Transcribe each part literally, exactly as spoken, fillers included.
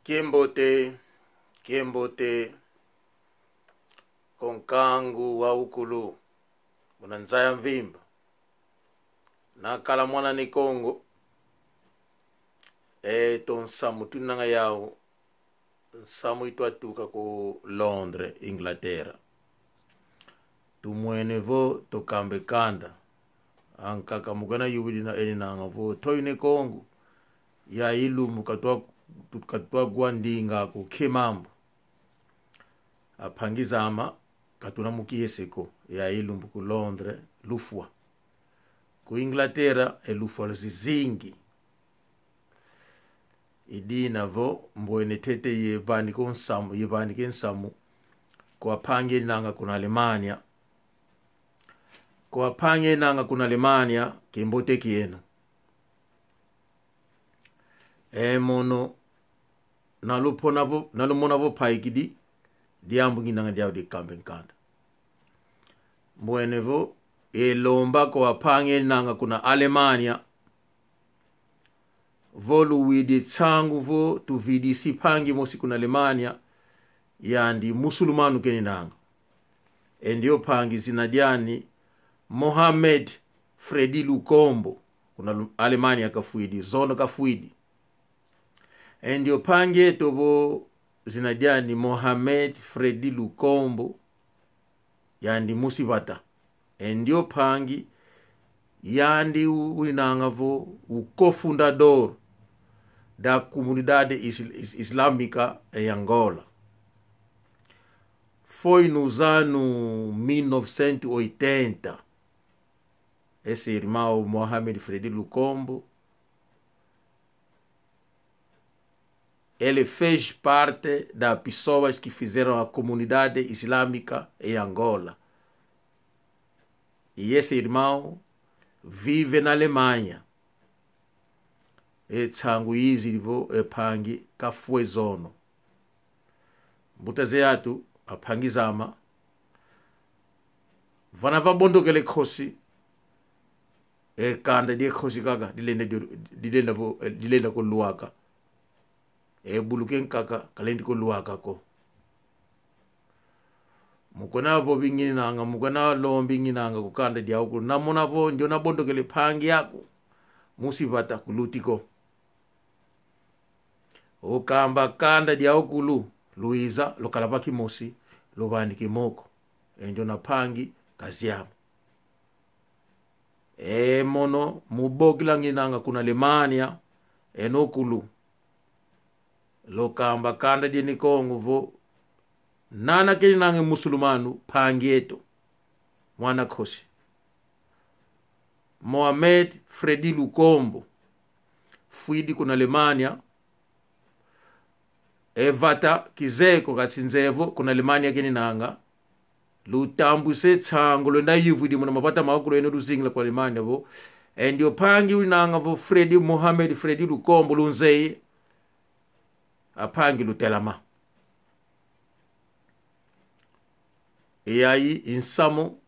Kiambote, kiambote, kwa nkangu wa ukulu, muna nza ya mvimba. Nakala mwana Ne Kongo, eto nsamu twinanga yau, nsamu itwatuka ku Londres, Inglaterra. Tumwene vo tukamba e kanda. Ankaka mu kena yuvidi na eninanga vo, toi Ne Kongo, yayi lumbu katwa, katwa gwa ndinga ku ke mambu. Ampangi zame, katuna mu kiese ko, yayi lumbu ku Londres lufwa. Ku Inglaterra, e lufwa zizingi. I dina vo, mbwene ntete yevani ko nsamu, yevani ke nsamu kwa ampangi eninanga kuna Alemanha. Kwa ampangi eninanga kuna Alemanha, kiambote kieno. E mono, nalupona vo, nalumona vo mpaikidi, diambu nginanga diau dia kamba e nkanda. Mbwene vo, e lomba kwa ampangi eninanga kuna Alemanha, vo luwidi nsangu vo tuvidisi mpangi mosi kuna Alemanha, yandi musulumanu keninanga. E ndio mpangi zina diani Mohamed Freddy Lukombo, kuna Lu-, Alemanha kafwidi, zono kafwidi. E ndio mpangi eto vo zina diani Mohamed Freddy Lukombo, yandi musi vata. E ndio mpangi yandi u-, uninanga vo o cofundador da Comunidade Is-, Is-, Islâmica em Angola. Foi nos anos mil novecentos e oitenta. Esse irmão Mohamed Freddy Lukombo, ele fez parte das pessoas que fizeram a Comunidade Islâmica em Angola. E esse irmão vive na Alemanha. E nsangu izidi vo e mpangi kafwe zono. Mbuta ze atu, ampangi zame, vana vabondokele nkosi, e kanda dia nkosi kaka, dilenda dio-, dilenda vo-, eh, dilenda ko luaka. E buluke nkaka, kalendi ko luaka ko. Mu kuna vovi nginanga, mu kuna lombi nginanga ku kanda diaukulu. Namona vo, ndiona bondokele mpangi aku. Musi vata kuluti ko. Okamba kanda diaukulu, luiza, lukala va kimosi, luvani kimoko. E ndiona mpangi kazi ame. E mono, mu bokila nginanga kuna Alemanha, eno kulu. Lukamba kanda dia Ne Kongo vo, nana keninanga musulumanu, mpangi eto. Mwana nkosi. Mohamed Freddy Lukombo. Fwidi kuna Alemanha. E vata kizeye ko, kansi nzeye vo kuna Alemanha keninanga. Lutambwise nsangu lwenda yuvidi muna mavata maukulu eno luzingila kwa Alemanha vo. E ndio mpangi uninanga vo Freddy, Mohamed Freddy Lukombo lunzeye. Ampangi lutelama. E yayi i nsamu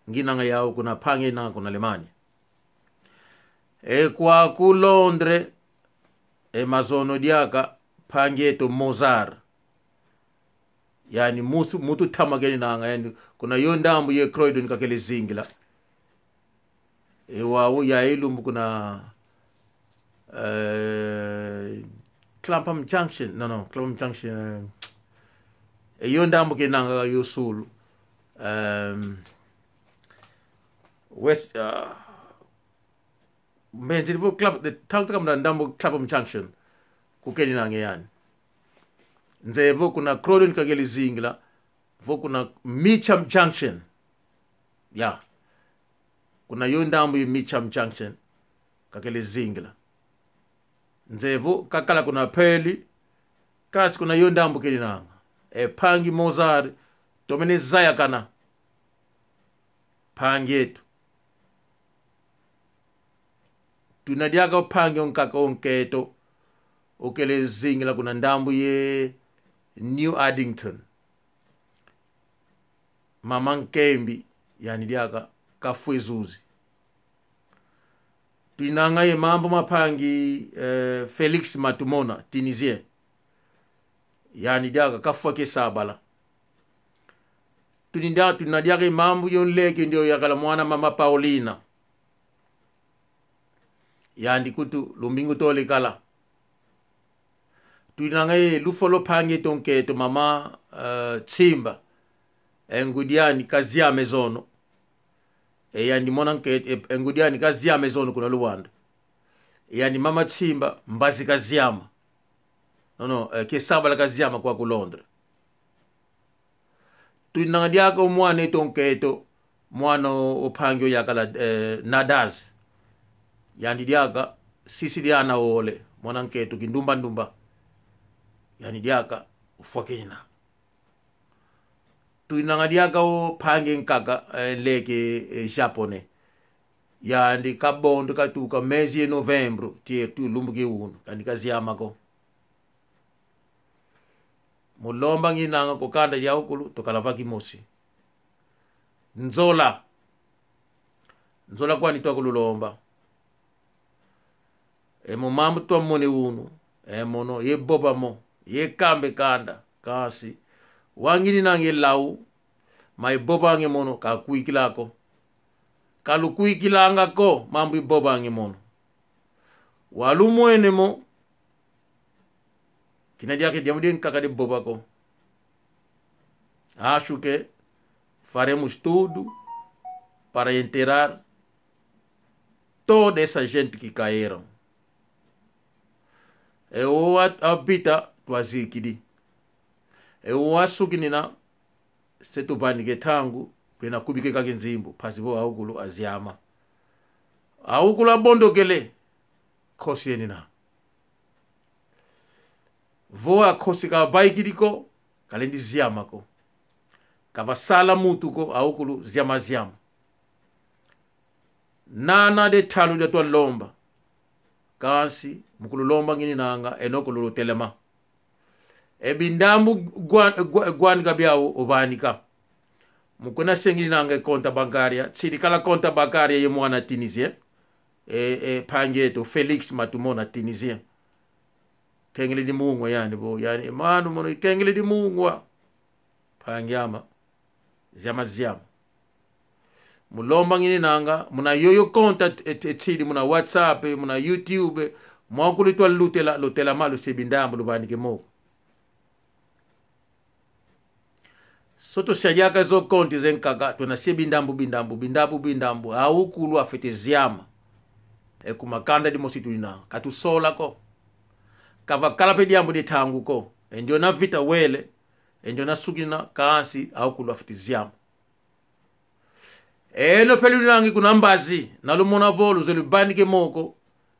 nginanga yau kuna mpangi eninanga kuna Alemanha. E kwaku Londres, e mazono diaka, mpangi eto Mozart. Yani mutu, mutu ntama keninanga, yani kuna yo ndambu ye Croydon kakele zingila. E wau yayi lumbu kuna, eh, Clapham Junction, no, no, Clapham Junction, eh, e yo ndambu kenanga yo sulu. Ehm, West, ah, mbenzi vo Clap-, the town kama ndambu Clapham Junction. Kukeninanga yani. Nzeye vo kuna Croydon kakele zingila, vo kuna Mitcham Junction. Ya. Kuna yo ndambu ye Mitcham Junction, kakele zingila. Nzeye vo kakala kuna Purley, kansi kuna yo ndambu keninanga. E mpangi Mozart, tomene zayakana. Mpangi eto. Tuna diaka o mpangi onkaka onkento, okele zingila kuna ndambu ye New Addington. Mama Nkembi, yani diaka kafwe zuzi. Twinanga ye mambu ma mpangi, eh, Félix Matumona, Tunisien. Yandi diaka kafwa Kiesabala. Tuni dia-, tuna diaka e mambu yo nleke ndio yakala mwana mama Paulina. Yandi kutu lumingu tole kala. Tuinanga e lufwa lwa mpangi eto nkento mama, eh, Tsimba. E ngudi andi kaziama e zono. E yandi mwana nkento, e, e ngudi andi kaziama e zono kuna Luanda. E yandi mama Tsimba, mbazi kaziama. Nono, eh, Kiesabala kaziama kwaku Londres. Tuinanga diaka o mwana eto nkento, mwana o, o mpangi o yakala, eh, Nadaz. Yandi diaka, sisi diana ole, mwana nkento kindumba ndumba. Yandi diaka, ufwa kinina. Tuinanga diaka o mpangi nkaka, eh, nleke, eh, japonês. Yandi kabondo katuka mês de novembro, tie tu lumbu ki unu, kandi kaziama ko. Mu lomba nginanga ku kanda diawukulu, tukala va kimosi. Nzola. Nzola kwani twakululomba. E mo mambu twamone unu, e mono, ye vova mo, ye kamba e kanda, kansi. Wangininanga e lau, ma e vovanga e mono, kakwikila ko. Kalukwikilanga ko, mambu e vovanga e mono. Walumwene mo, kina diaka e diambu diankaka de vova ko. Acho que faremos tudo para enterrar toda essa gente que caíram. E o a, a vita twazikidi. E o asukinina se tuvanika e ntangu, pena kubika kaka e nzimbu, mpasi vo awukulu aziama. Awukulu abondokele, nkosi enina. Vo a nkosi kavaikidi ko, kalendi ziama ko. Kavasala mutu ko, awukulu ziama ziama. Nana de ntalu dia twalomba. Kansi, mu kululomba ngininanga, eno kulu lutelema. E bindambu gwa-, gwa-, gwanika biau uvanika. Mu kuna sengininanga e conta bancária, tsidi kala conta bancária ye mwana Tunisien. E, e, mpangi eto Félix Matumona Tunisien. Kengele dimungwa yani vo, yani, e mano mono, kengele dimungwa. Mpangi ama, ziama ziama. Mu lomba ngininanga, muna yoyo conta e, e, tsidi, muna WhatsApp, muna YouTube, mwakulu twalutela, lutela malu se bindambu luvanike moko. Soto sia diaka zo conta zenkaka, tuna se bindambu, bindambu, bindambu, bindambu, awukulu afwete ziama. E kuma kanda dimosi tuninanga, katusola ko. Kavakala pe diambu de ntangu ko. E ndiona vita wele, e ndiona sukina, kansi, awukulu afwete ziama. Eno pe luninangi kuna mbazi, na lumona vo luzolele vanike moko,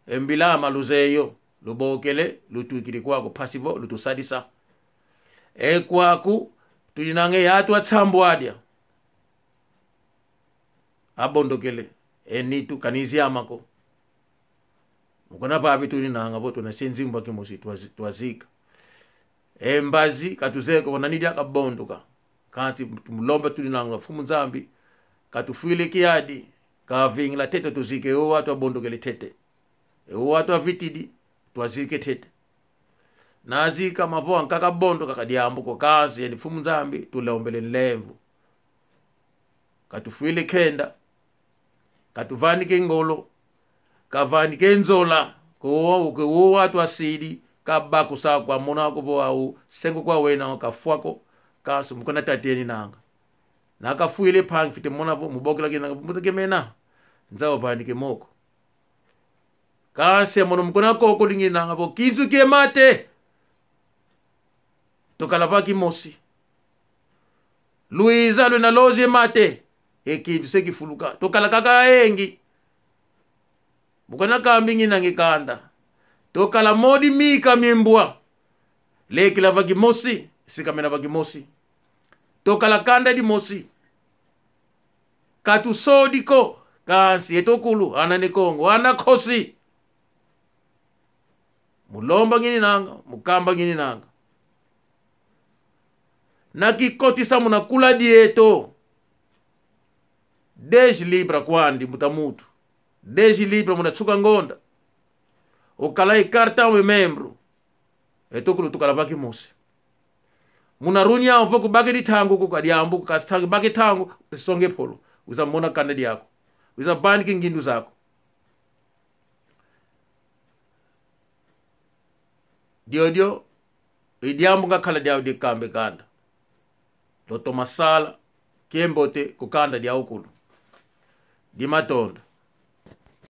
e mbilama luzeyi yo, lubokele, lutwikidi kwaku, mpasi vo lutusadisa. E kwaku, tuninange atu a nsambwadia. Abondokele, e nitu kaniziama ko. Mu kuna vavi tuninanga vo tuna se nzimbu a kimosi twazi-, twazika. E mbazi katuzeye ko vo nani diaka abondoka. Kansi mu lomba tuninanga Mfumu Nzambi, katufwile kiadi, kavingila ntete tuzike o atu abondokele ntete. E o atu avitidi, twazike ntete. Nazika mavo ankaka abondoka ka diambu ko, kansi yani Mfumu Nzambi, tulombele nlemvo. Katufwile nkenda, katuvanike ngolo, kavanike nzola, ko, ko o atu asidi, kabakusa kwa mona ko vo au, sengo kwa wena, kafwa ko, kansi mu kuna tata eninanga. Na kafwile mpangi fite mona vo, mu bokela kinanga, mbuta kemena, nza uvanike moko. Kansi mono mu kuna koko linginanga vo, kinzu kie mate. Tukala va kimosi. Lwiza lwena lozi e mate. E kintu se kifuluka. Tukala kaka engi. Mu kuna kambi nginanga e kanda. Tukala modi mika mie mbwa. Lekila va kimosi. Sikamena va kimosi. Tukala kanda dimosi. Katusodi ko. Kansi yeto kulu. Ana Ne Kongo. Ana nkosi. Mu lomba ngininanga, mu kamba ngininanga. Na kikotisa muna kula dieto. Dez libra kwandi, mbuta muntu. Dez libra muna nsuka ngonda. Ukala e cartão e membro. Yeto kulu tukala va kimosi. Muna runi ya mvo kubake ditangu ku kadiambu, kasta kubake tangu, songe polo. Wiza mona kanda diaku. Wiza bandiki ngindu zaku. Diodio, i diambu ngakala diau dikambe kanda. Lutoma sala kiambote ku kanda diaukulu. Di matondo.